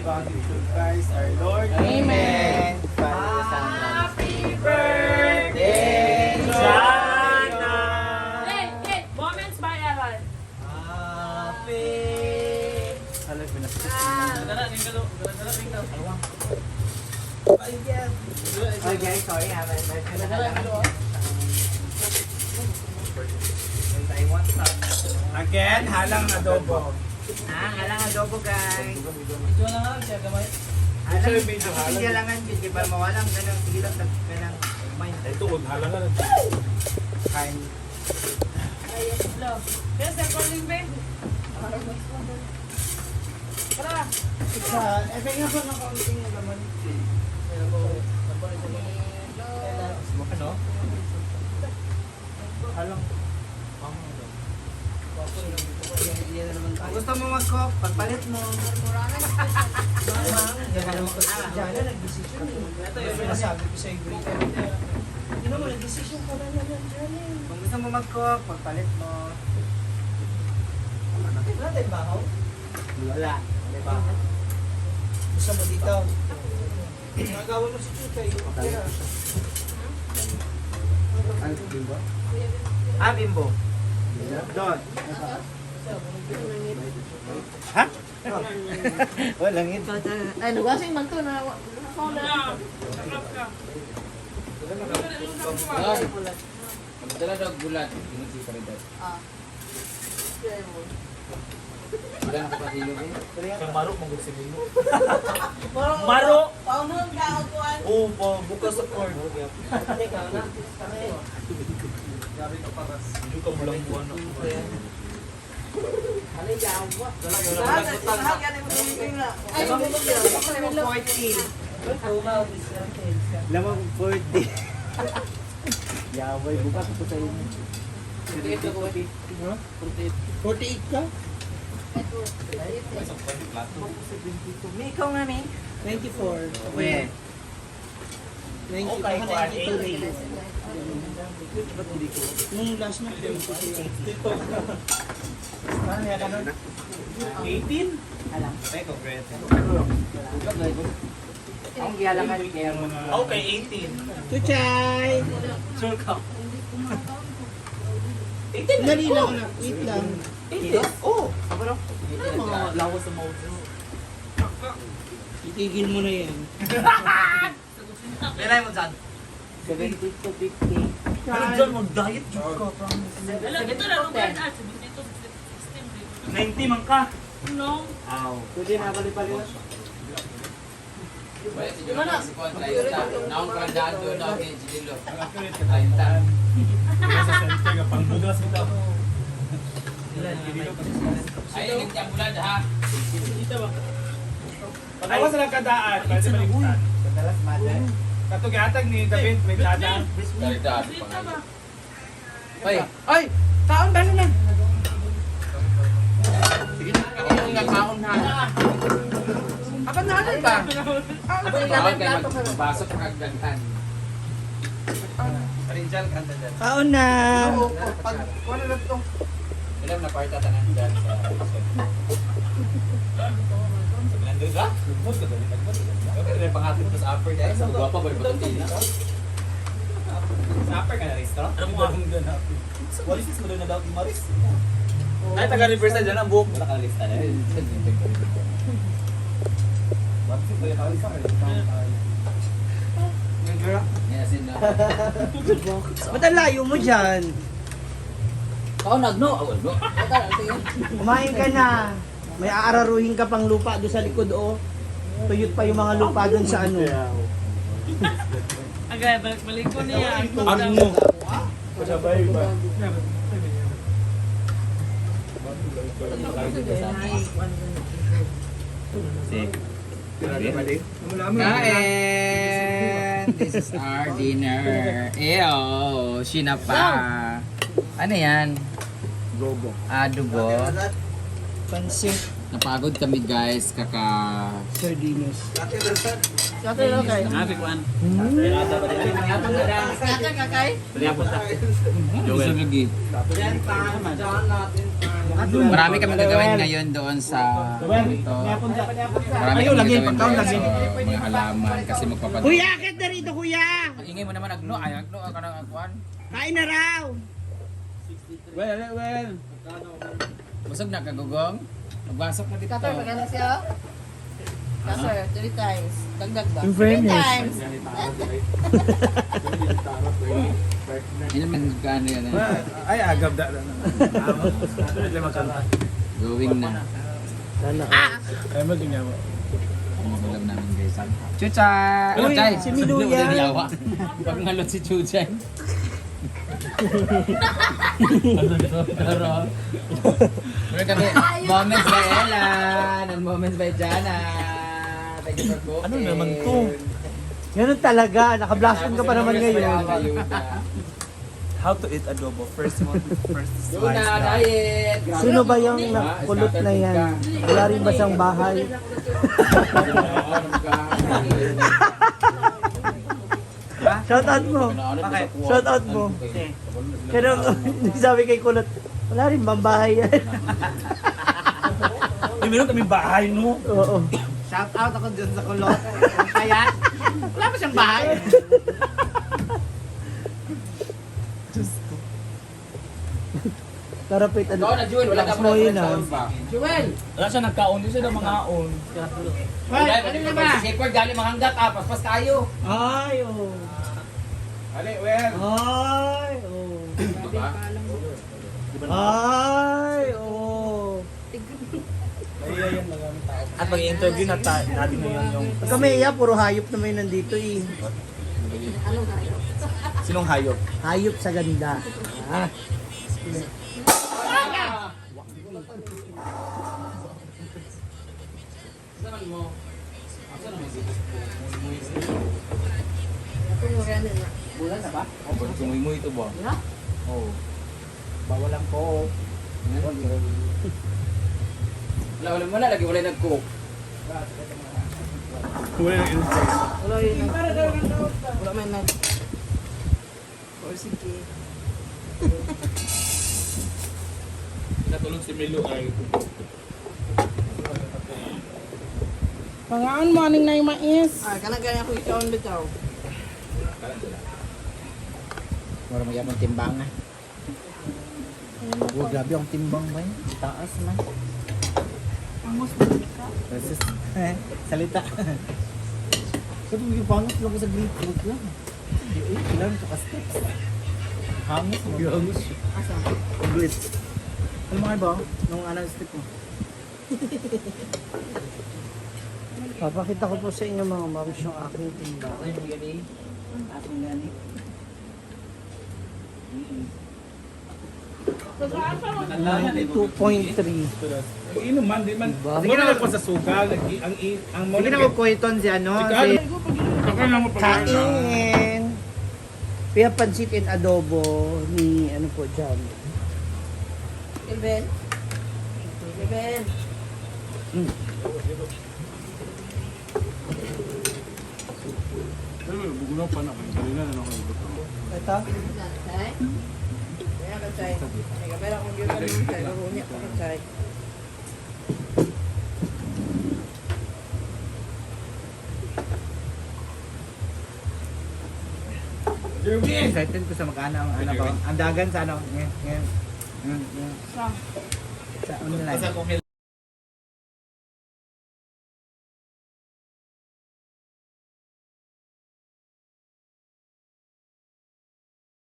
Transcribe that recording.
Give unto through Christ our Lord. Amen. Father, Son, and Happy birthday, Jana! Hey, hey, Moments by Ellen. Happy. Oh guys, sorry ha. And I want some. Again, halang adobo. Ah, alang adobo, guys. Ito na nga siya gamay. Alang, hindi alangan yun, di ba? Mawalang ganang, sige lang, ganang, may Ito, halang na. kain. Yes, I'm calling babe. Tara. Eh, nga po ng kaunting laman. Ano? Halang. Kung gusto mo mag-cook, pagpalit mo. Jana, nag-decision eh. Sinasabi ko sa iyo. Hindi mo, nag-decision ka na na yan, Jana. Kung gusto mo mag-cook, pagpalit mo. Wala tayong bahaw. Wala. Diba? Gusto mo dito. Nagawa mo si Chuchay. Okay na. Ah, bimbo. Doon. Ha? Walang ito. Ay, nugasing man to na. Na. Sarap ka. Magdala daw gulat. Ingat si Caridad. Ah. Wala na kapatilo eh. Kang maro, mong si Lilo. Maro! Paunong ka o kuan. Oo, bukas sa cord. Hindi ka mo lang buwan ako. Ay, Lamang 40. Lamang 40. Yaway, bukas ko sa inyo. 48 ka? May ikaw nga, May. 94. We. 90, Okay, baka 92 na yun. Nung last na, 22. 18? Alam. Ay, congrats. Ang gialangan kaya mo. Okay, 18. Chuchay! Sure ka. Dali lang na. Wait lang. 18? Oh! Ako Mga lawas sa mouth. Itigil mo na yan. Meron mo dyan. 72.50. Pero dyan, mag-diet jud ka, promise. Alam, ito na, Robert. Ah, 72, 16. 90 man ka. No. Aw. Pwede na balik-balik. Wala si Jonathan si Juan 30. Naong karandaan doon na kay Gililo. 30. Sa center nga, pangbugas kita. Ay, ingat ka bulad ha. Pagawa sa lang kadaan, pwede maligtan. Madalas mother. Katugatag ni David, may dada. Caridad. Dito ba? Ay, Ay! Taon ba na? Sige na, kanino nga kaon ha. Apan na ano ba? Bawal kayo magbasok pagkagdantan. Rinjal, kanta dyan. Kaon na! Pag wala na itong Alam na parta tanan dyan sa Nandun ka? Nagmod ka dali, nagmod ka dali. Okay, rin pangatid ko sa upper dahil sa guwapa ba yung pagkatili? Sa upper ka na, Ristro? Ano mo ang ganap? What is this mo na daw, Maris? Ay, taga reverse na dyan ang buhok. Wala ka lista na. What is it? Yes, in na. Ba't ang layo mo dyan? Kaon nagno. Oh, no. Tara, tingin. Kumain ka na. May aararuhin ka pang lupa doon sa likod, oh. Tuyot pa yung mga lupa doon sa ano. Agay, balik-balik ko niya. Ano? Pasabay ba? Kain! This is our dinner. Ew, sinapa. Ano yan? Adobo. Adobo. Pansit. Napagod kami, guys, kaka Sardinas. Scatter okay. Scatter kakay. Busog lagi. Marami kami gagawin ngayon doon sa ito. Marami kami gagawin doon sa mga halaman kasi magpapadala. Kuya, akit na rito, kuya! Ang ingay mo naman agno, ay agno ka nang agkuan. Kain na raw! Well, well. Busog na kagugong. Magbasok na dito. Scatter magana siya. Scatter three times. Dagdag ba? In Three fairness. times. Yun naman gaano yan. Eh. Ay, agab da lang. Going na. Sana. Ay, maging mo. Ang ulam namin, guys. Chuchay! Uy, Chuchay! si Miluya. Pag ngalot si Chuchay. Meron kami Moments by Ella and Moments by Jana. Thank you for cooking. Ano naman to? Ganun talaga, naka-blast on ka pa naman ngayon. How to eat adobo. First one, first Doon slice na, na. diet! Grabe. Sino ba yung nakulot na yan? Wala rin ba siyang bahay? Shout out mo. Bakit? Shout out mo. Pero sabi kay Kulot, wala rin bang bahay yan? Di meron kami bahay, no? Oo. Shout out ako dun sa kulot. Kaya, wala pa siyang bahay. Tara, Pete, ano? Ikaw na, Jewel. Wala ka Lakas mo yun, ah. pa. Jewel! Wala siya nagkaon. Di siya na mga aon. Well, ano na ba? Si Shepard, galing mahanggat ah. Paspas tayo. Ay, oo. Ali, well. Ay, oo. Diba? Ay, oo. At mag-interview na tayo natin ngayon yung Pagka may iya, puro hayop naman yung nandito eh. Anong kayo? sinong hayop. Hayop sa ganda. Ah. Saan mo? Asa naman si Kung ganun na. Bulan na ba? Oh, ba't sumuy-muy ito ba? Yeah. Oo. Bawal ang ko. Wala, wala, wala. Lagi wala nag-cook. Wala nang interest. Wala yun. Wala man nag. O sige. Natulog si Milo ay. Pangaan mo aning na yung mais. Ah, kana gani ako ikaw bitaw. Mura mo yapon timbang ah. Oh, grabe ang timbang ba yun? Taas man. Angos mo ka. Versus, salita. Sabi mo yung pangos lang ko sa grapefruit lang. Hindi, eh, kailangan ko ka steps. Hangos mo. Hangos. Asa? Glit. Alam mo kayo ba? Nung ano step mo? Papakita ko po sa inyo mga moms yung aking timbang. Ay, mo gani. Asong gani. 92.3. Inom man, di man. Diba? Sige na ako sa sugal. Ang ang Sige na magkuhiton si ano, si Kain! Kaya pansit and adobo ni ano po dyan. Eben. Eben. Ito? Chay. Kaya ka chay. Ay, kapera akong gyud karon chay. Unya ko chay. Excited ko sa mag-ana ang ano ko. Ang dagan sa ano. Ngayon, ngayon. Ngayon, ngayon. Sa online.